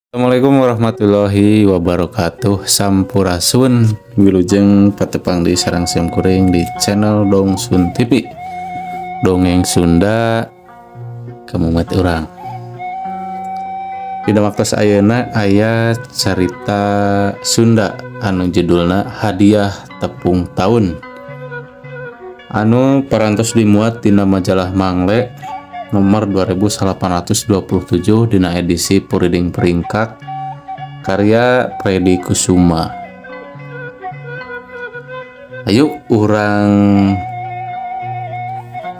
Assalamualaikum warahmatullahi wabarakatuh. Sampurasun, wilujeng patepang di sareng sim kuring di channel Dongsun TV, dongeng Sunda kemumet urang. Dina waktu ayeuna aya carita Sunda anu judulna Hadiah Tepung Tahun, anu parantos dimuat dina majalah Mangle nomor 2827 dina edisi Puriding Peringkak, karya Predi Kusuma. Ayo urang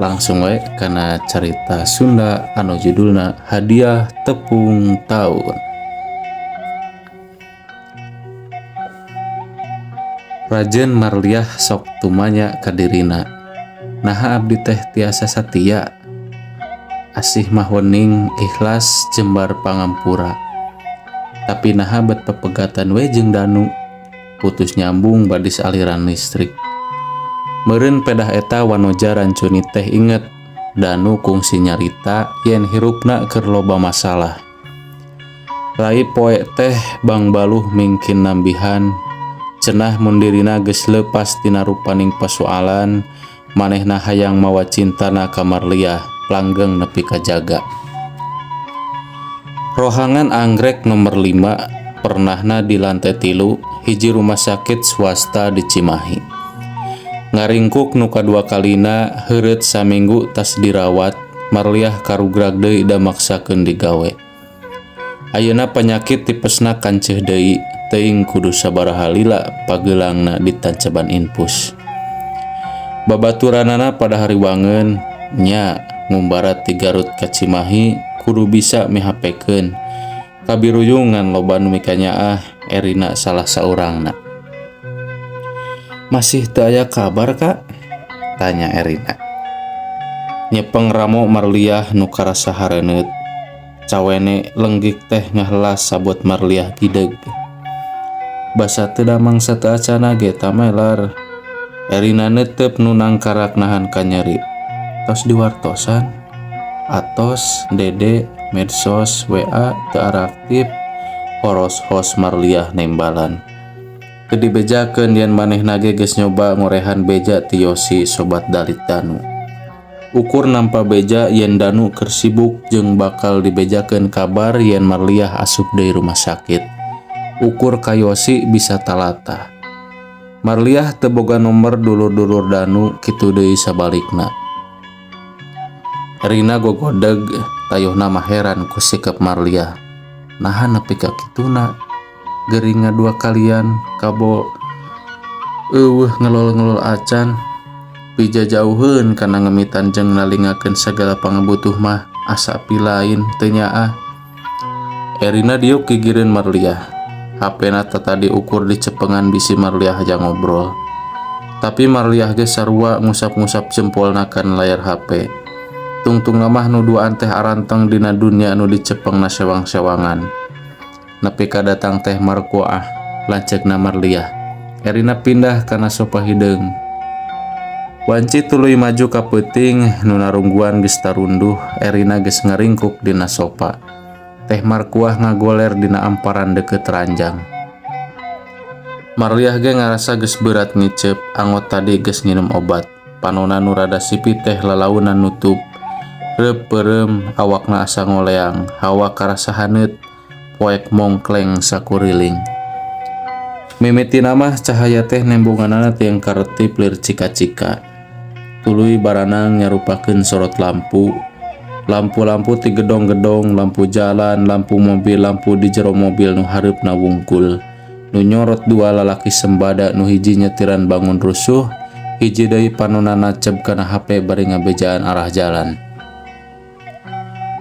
langsung we kana cerita Sunda anu judulna Hadiah Tepung Tahun. Rajen Marliah sok tumanya kadirina, naha abdi teh tiasa satia, asih mah wening ikhlas jembar pangampura, tapi naha bet pepegatan we jeung Danu, putus nyambung badis aliran listrik. Meureun pedah eta wanoja rancuni teh inget Danu kungsi nyarita yen hirupna keur loba masalah. Rai poe teh Bang Baluh mingkin nambihan cenah mun dirina geus leupas tina rupaning pasualan, manehna hayang mawa cintana ka Marliah langgeng nepi ka jaga. Rohangan anggrek nomor 5 pernahna di lantai 3 hiji rumah sakit swasta di Cimahi. Ngaringkuk nu kadua kalina heureut saminggu tas dirawat, Marliah karugrag deui da maksakeun digawe. Ayeuna penyakit tipesna kanceuh deui, teuing kudu sabaraha lila pageulangna ditanceban infus. Babaturanana pada hariwangeun nya ngumbarat ti Garut ka Cimahi kudu bisa mihapekeun. Kabiruyungan loba nu mikanyaah, Erina salah saurangna. Masih teu aya kabar, Kak? Tanya Erina. Nyepeng ramo Marliah nu karasa hareuneup. Cawene lenggik teh ngahelas sabot Marliah gideg. Basa teu damang sateuacana ge tamelar. Erina neuteup nu nangkarak nahan kanyeri. Tos diwartosan, atos Dede medsos WA teu araktif, horos-hos Marliah nembalan. Teu dibejakeun yen manehna ge geus nyoba ngorehan beja ti Yosi sobat dalit Danu. Ukur nampa beja yen Danu keur sibuk jeung bakal dibejakeun kabar yen Marliah asup deui rumah sakit. Ukur ka Yosi bisa talata. Marliah teu boga nomor dulur-dulur Danu, kitu deui sabalikna. Rina gogodeg tayuhna mah heran ku sikap Marliah. Naha nepi ka kituna gering ngadua kalian kabo eueuh ngelol-ngelol acan pijajauheun kana ngemitan jeung nalingakeun sagala pangabutuh mah asa pilain teu nyaah. Erina diuk gigireun Marliah. HP-na tadi ukur dicepengan bisi Marliah aja ngobrol. Tapi Marliah ge sarua ngusap-ngusap jempolna kana layar HP. Tungtung mah nu duaan teh aranteng dina dunya nu dicepengna sewang-sewangan. Nepi ka datang teh Markuah, lanceukna Marliah. Erina pindah kana sofa hideung. Wanci tuluy maju ka peuting nu narungguan geus tarunduh, Erina geus ngaringkuk dina sofa. Teh Markuah ngagoler dina amparan deukeut ranjang. Marliah ge ngarasa geus berat ngiceup, angot tadi geus nginum obat. Panona nu rada sipi teh lalaunan nutup. Reup peureum awakna asa ngoleang, hawa karasa haneut, poek mongkleng sakuriling. Mimitina mah cahaya teh nembonganana tiang karetip lir cika-cika. Tuluy baranang nyarupakeun sorot lampu. Lampu-lampu ti gedong-gedong, lampu jalan, lampu mobil, lampu di jero mobil nu hareupna wungkul. Nu nyorot dua lalaki sembada nu hiji nyetiran bangun rusuh, hiji deui panona naceb kana HP bari ngabejaan arah jalan.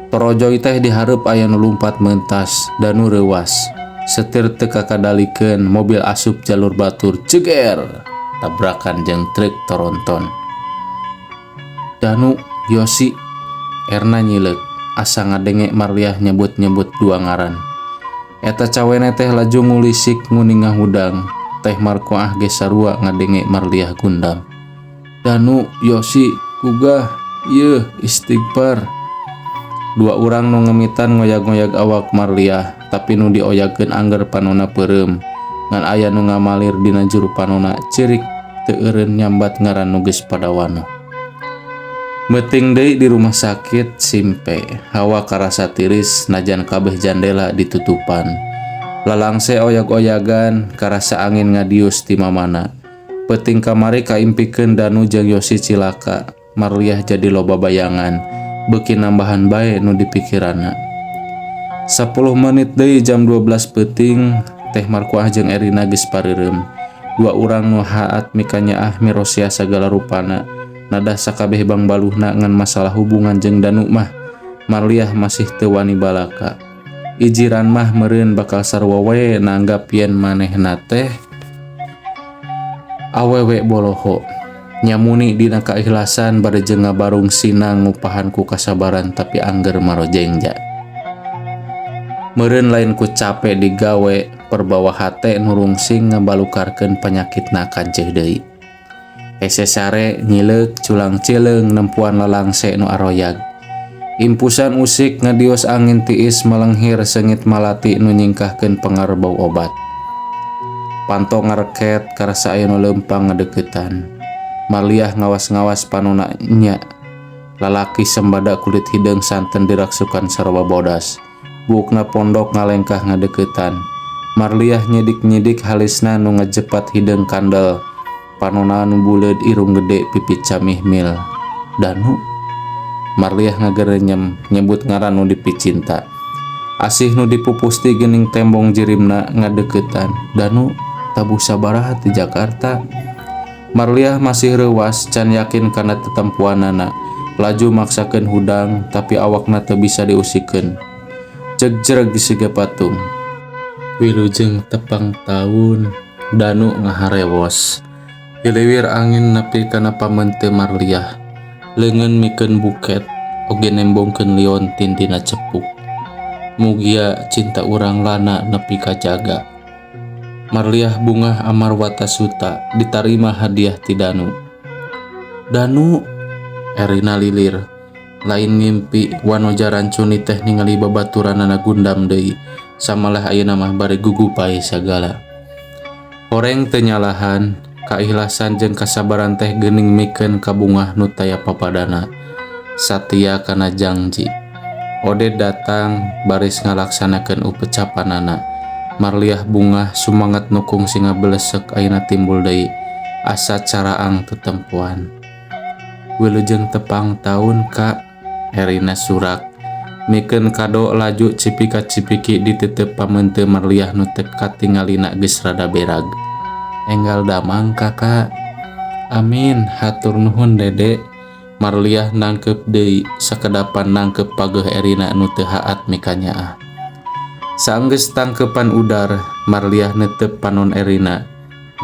Torojoy teh dihareup aya nu lumpat mentas, Danu reuwas. Setir teu kakadalikeun, mobil asup jalur batur, ceger, tabrakan jeung truk toronton. Danu, Yosi, Erna nyileuk, asa ngadenge Marliah nyebut-nyebut dua ngaran. Eta cawene teh laju ngulisik nguning ngahudang, teh Markuah ge sarua ngadenge Marliah gundam. Danu, Yosi, gugah, yeuh, istighfar. Dua urang nu ngemitan ngoyag-ngoyag awak Marliah, tapi nu dioyagkeun angger panona peureum. Ngan aya nu ngamalir dina juru panona, ceurik teu eureun nyambat ngaran nu geus padawanoh. Meuting deui di rumah sakit Simpe, hawa karasa tiris najan kabeh jandela ditutupan. Lalangse oyag-oyagan, karasa angin ngadius ti mamana. Peuting kamari kaimpikeun Danu jeung Yosi cilaka, Marliah jadi loba bayangan, beuki nambahan bae nu dipikiranna. 10 menit deui jam 12 peuting, Teh Markuah jeung Erina geus pareureum. Dua urang nu haat mikanyaah mirosia sagala rupana. Nadah sakabeh bangbaluhna ngan masalah hubungan jeung Danu mah Marliah masih teu wani balaka. Ijiran mah meureun bakal sarua we nanggap yen manehna teh awewe boloho. Nyamuni dina kaikhlasan bari jeung ngabarung sinang ngupahan ku kasabaran tapi angger marojengja. Meureun lain ku cape digawe perbawa hate nu rungsing ngabalukarkeun panyakitna kanceuh deui. Hese sare nyileuk culang cileung nempuan lalangse nu aroyag. Impusan usik ngadios angin tiis melenghir seungit malati nu nyingkahkeun pengaruh bau obat. Panto ngareket karasa aya nu leumpang ngadeuketan. Marliah ngawas-ngawas panona nya. Lalaki sembada kulit hideung santen diraksukan sarua bodas. Buukna pondok ngalengkah ngadeuketan. Marliah nyidik-nyidik halisna nu ngajepat hideung kandel. Panona nu buleud irung gede pipi camihmil. Danu. Marliah ngagerenyem nyebut ngaran nu dipicinta. Asih nu dipupusti geuning tembong jirimna ngadeuketan. Danu tabuh sabaraha ti Jakarta. Marliah masih reuwas can yakin kana tetempuanana. Laju maksakeun hudang tapi awakna teu bisa diusikeun. Jegjreg siga patung. Wilujeng tepang taun Danu ngaharewos. Hiliwir angin nepi kana pameunteu Marliah. Leungeun mikeun buket oge nembongkeun liontin dina cepuk. Mugia cinta urang lana nepi ka jaga. Marliah bungah amarwata suta ditarima hadiah ti Danu. Danu Erina lilir. Lain ngimpi wanoja rancuni teh ningali babaturanana gundam deui. Samalah ayeuna mah bari gugupai sagala. Horeng teu nyalahan, kaikhlasan jeung kasabaran teh geuning mikeun kabungah nu taya papadana. Satia kana jangji. Oded datang baris ngalaksanakeun upecapanana. Marliah bungah sumanget nu kungsi ngabelesek ayeuna timbul deui. Asa caraang tetempuan. Wilujeng tepang taun ka Erina surak. Mikeun kado laju cipika-cipiki dititip pameunteu Marliah nu teu katingalina geus rada berag. Enggal damang kakak. Amin hatur nuhun dede. Marliah nangkep deui sakedapan nangkep pageuh Erina nu teu haat mikanyaah. Saenggeus tangkepan udar, Marliah neuteup panon Erina.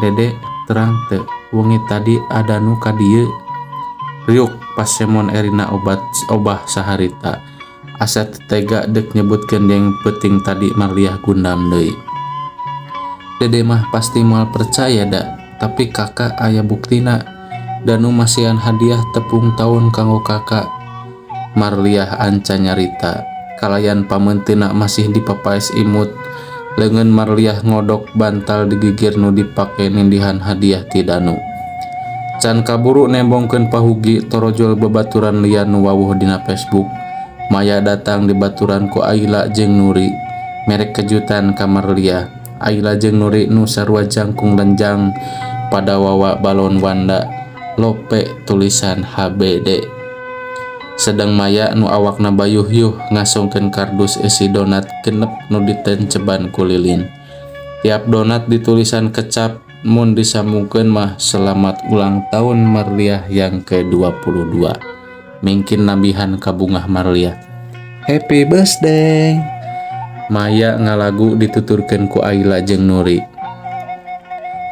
Dede terang teu, wengi tadi ada nu ka dieu. Riuk pasemon Erina obat obah saharita. Asa teu tega deuk nyebutkeun yang peuting tadi Marliah gundam deui. Dede mah pasti moal percaya da, tapi kakak aya buktina. Danu masihan hadiah tepung taun kanggo kakak. Marliah anca nyarita. Kalayan pameunteuна masih dipapaes imut. Leungeun Marliah ngodok bantal di gigir nu dipake nindihan hadiah ti Danu. Can kaburu nembongkeun pahugi torojol babaturan lian nu wawuh dina Facebook. Maya datang dibaturan ku Aila jeung Nuri. Merek kejutan ka Marliah. Aila jeung Nuri nu sarua jangkung lenjang pada wawa balon Wanda lope tulisan HBD. Sedang Maya nu awakna bayuh-yuh ngasongkeun kardus eusi donat genep nu ditenceban ku lilin. Tiap donat ditulisan kecap mun disambungkeun mah selamat ulang tahun Marliah yang ke-22. Mingkin nambihan kabungah Marliah. Happy birthday. Maya ngalagu dituturkeun ku Aila jeung Nuri.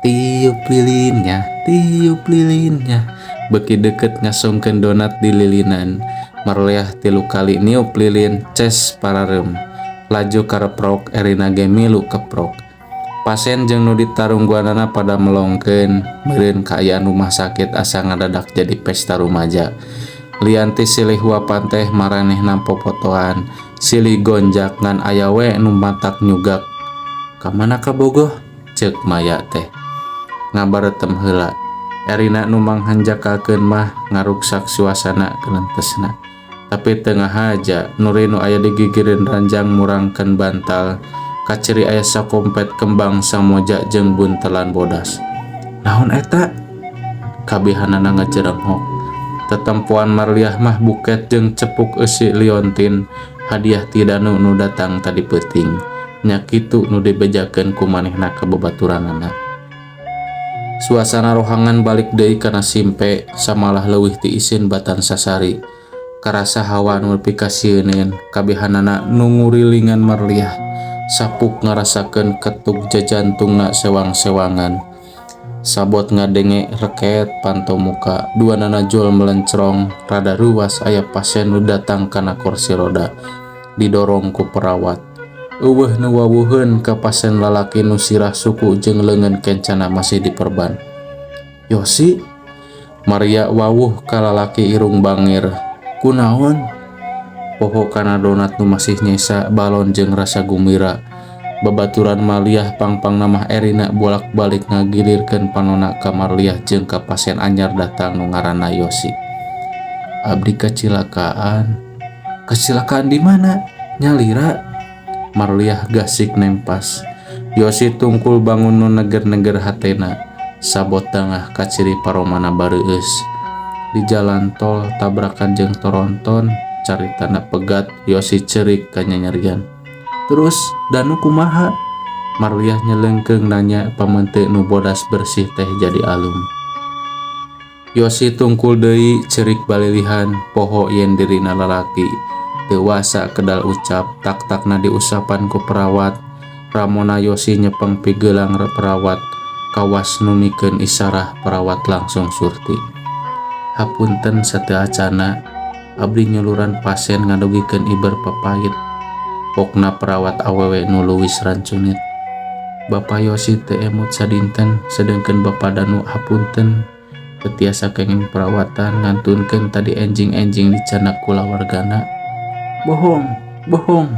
Tiup lilinnya, tiup lilinnya. Beuki deukeut ngasongkeun donat di lilinan. Marliah 3 kali niup lilin, ces parareum. Laju kareprok, Erina ge milu keprok. Pasien jeung nu ditarungguanana pada melongkeun, meureun kaayaan rumah sakit asa ngadadak jadi pesta rumaja. Lian ti silih huapan teh maranehna popotoan, silih gonjak ngan aya we nu matak nyugak. Ka mana kabogoh? Ceuk Maya teh. Ngabaretem heula. Erina nu manghanjakalkeun mah ngaruksak suasana kelentesna. Tapi teu ngahaja, Nuri nu aya di gigireun ranjang murangkeun bantal, kaciri aya sakompet kembang samoja jeung buntelan bodas. Naon eta? Kabehanana ngajerenghok. Tetempoan Marliah mah buket jeung cepuk eusi liontin hadiah ti Danu nu datang tadi peuting. Nya kitu nu dibejakeun ku manehna ka babaturanana. Suasana rohangan balik deui kana simpe samalah leuwih ti isin batan sasari. Karasa hawa nu pikasieuneun kabehanana nu ngurilingan Marliah. Sapuk ngarasakeun ketuk jajantungna sewang-sewangan. Sabot ngadenge reket panto muka duanana jual melencrong rada ruas aya pasien nu datang kana kursi roda didorong ku perawat. Euweuh nu wawuheun ka pasien lalaki nu sirah suku jeung leungeun kencana masih diperban. Yosi Maria wawuh ka lalaki irung bangir. Kunaon? Poho kana donat nu masih nyesa balon jeung rasa gumira. Babaturan Marliah pangpangna mah Erina bolak-balik ngagilirkeun panona ka Marliah jeung ka pasien anyar datang nu ngaranna Yosi. Abdi kacilakaan. Kecelakaan di mana? Nyalira. Marliah gasik nempas. Yosi tungkul bangun nu neger-neger hatena. Sabot tangah kaciri paromana bareueus. Di jalan tol tabrakan jeung toronton caritana pegat Yosi ceurik kanyanyerian. Terus Danu kumaha? Marliah nyelengkeung nanya pameunteu nu bodas bersih teh jadi alum. Yosi tungkul deui ceurik balilihan poho yen dirina lalaki. Dewasa kedal ucap tak-takna diusapan ku perawat. Ramona Yosi nyepeng pigelang perawat kawas nu mikeun isarah perawat langsung surti. Hapunten sateu acana abdi nyuluran pasien ngadugikeun iber papait. Pokna perawat awewe nu leuwis rancunit. Bapa Yosi teu emut sadinten sedengkeun Bapa Danu hapunten teu tiasa kenging perawatan ngantunkeun tadi enjing-enjing dicandak kulawargana. Bohong, bohong.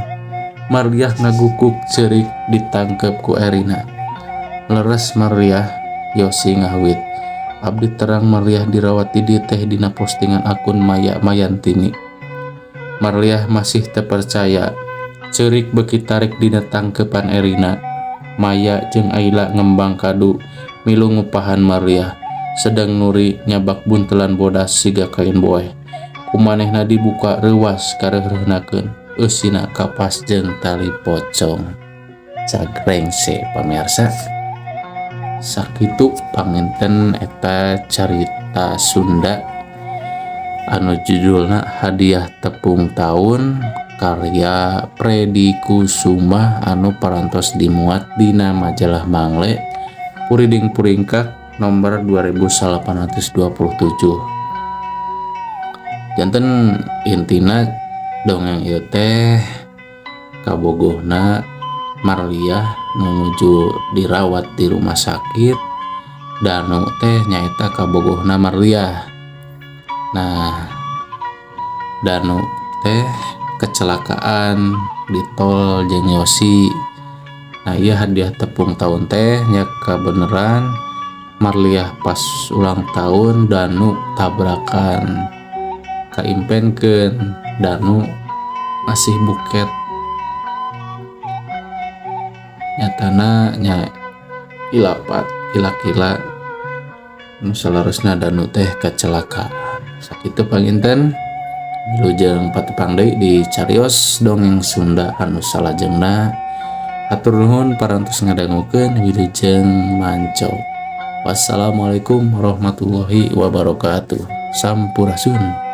Marliah ngagukuk ceurik ditangkep ku Erina. Leres Marliah, Yosi ngahuit. Abdi terang Marliah dirawat di dieu teh dina postingan akun Maya Mayantini. Marliah masih teu percaya. Ceurik beuki tarik dina tangkepan Erina. Maya jeung Aila ngembang kadu milu ngupahan Marliah. Sedang Nuri nyabak buntelan bodas siga kain boeh. Ku manehna dibuka reuwas kareureuhnakeun eusina kapas jeung tali pocong. Cagrengse pamirsa. Sakitu panginten eta carita Sunda anu judulna Hadiah Tepung Tahun karya Predi Kusuma anu parantos dimuat dina majalah Mangle Puriding Puringkak nomor 2827. Janten intina dongeng ieu teh kabogohna Marliah nuju dirawat di rumah sakit, Danu teh nyaeta kabogohna Marliah. Nah, Danu teh kecelakaan di tol jeung Yosi. Nah, ieu hadiah tepung tahun teh nya kabeneran Marliah pas ulang tahun Danu tabrakan. Kaimpenkeun Danu masih buket nyatana nya ilapat kila-kila nu saleresna Danu teh kecelakaan. Sakitu panginten wilujeng patepang deui di carios dongeng Sunda anu salajengna. Hatur nuhun parantos ngadangukeun, wilujeng manco. Wassalamualaikum warahmatullahi wabarakatuh. Sampurasun.